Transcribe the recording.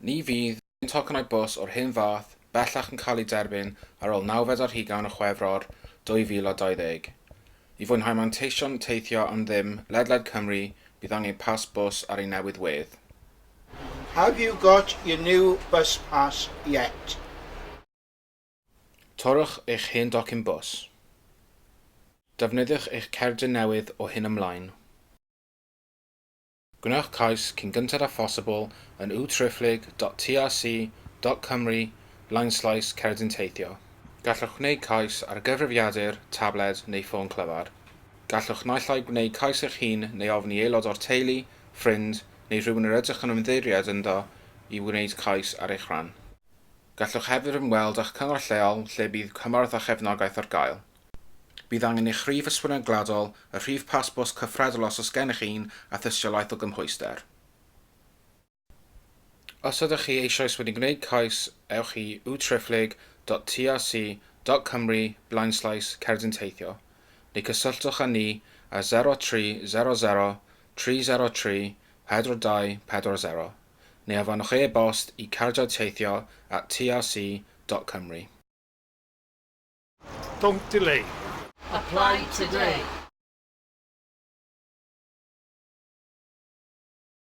Ni fydd tocynnau bws o'r hyn fath bellach yn cael eu derbyn ar ôl nawfed ar hugain o Chwefror 2020. I fwynhau manteision teithio am ddim ledled Cymru, bydd angen pas bws ar ei newydd wedd. Have you got your new bus pass yet? Torrwch eich hen docyn bws. Defnyddiwch eich cerdyn newydd o hyn ymlaen. Gwnewch cais cyn gynted â phosibl yn www.trc.cymru blaenslaes cerdyn teithio. Gallwch wneud cais ar gyfrifiadur, tabled neu ffôn clyfar. Gallwch naill ai gwneud cais eich hun neu ofyn i aelod o'r teulu, ffrind, neu rhywun yr ydych yn ymddiried ynddo i wneud cais ar eich rhan. Gallwch hefyd ymweld â'ch cyngor lleol lle bydd cymorth a chefnogaeth ar gael. Bydd angen eich rhif yswiriant gwladol, y rhif pas bws cyffredol os oes gennych un, a thystiolaeth o gymhwyster. Os ydych chi eisoes wedi gwneud cais, ewch i www.trc.cymru blaenslaes cerdyn teithio, neu cysylltwch â ni ar 0300 303 4240, neu anfonwch e-bost i cardiauteithio@trc.cymru. Don't delay. Apply today.